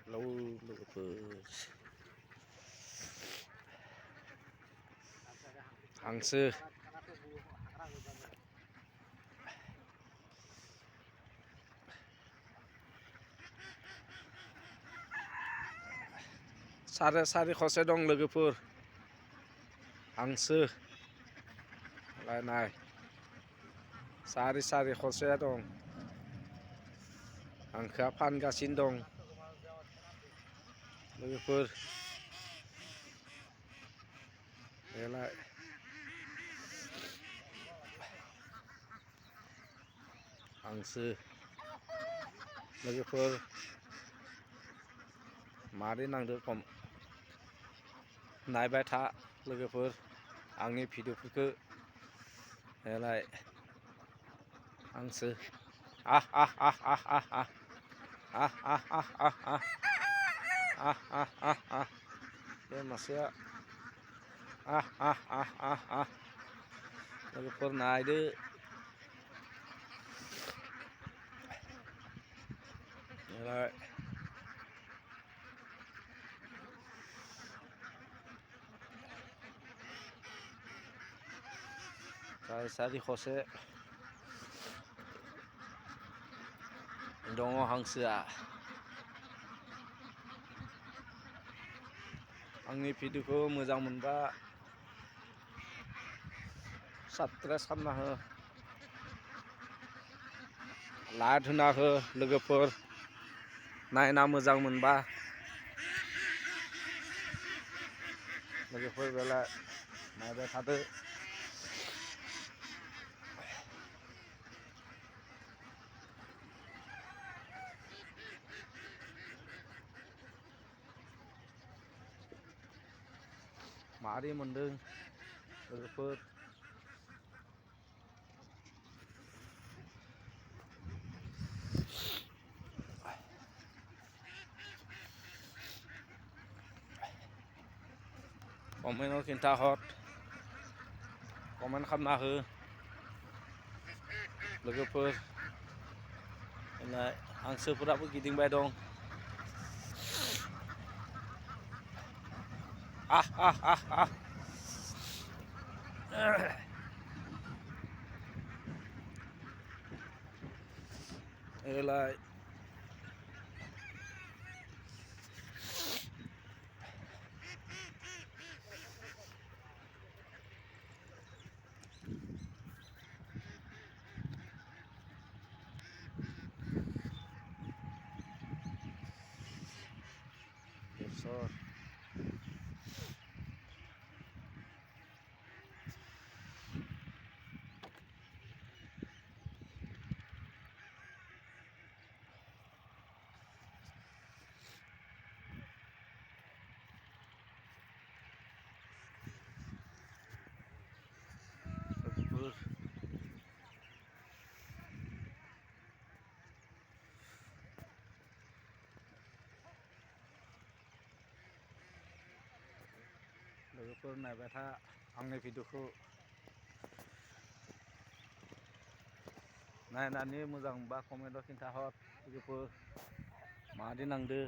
lâu lựa hàng sư sari khose dong logopur hàng sư lại này sari khose dong hàng khá phan ga xin dong logopur để lại hàng sư logopur mari nang được kom नायबाय था लोगोफोर आंनि भिडिअफोरखौ नायलाय हांसो बे मासेया लोगोफोर नायदो नायलाय sari khose dong hangsोआ आंनि भिडिअखौ मोजां मोनबा साबस्क्राइब खालामना हो लाइक होना हो लोगोफोर नायना मोजां मोनबा लोगोफोर बेला नायबाय थादो मारै मोनदों लोगोफोर कमेन्टआव खिन्थाहर कमेन्ट खालामना हो लोगोफोर हांसोफोराबो गिदिंबाय दं एलाय लोगोफोर नायबाय था आंनि भिडिअखौ नायनानै मोजां मोनबा कमेन्टआव खिन्थाहर लोगोफोर मादि नांदो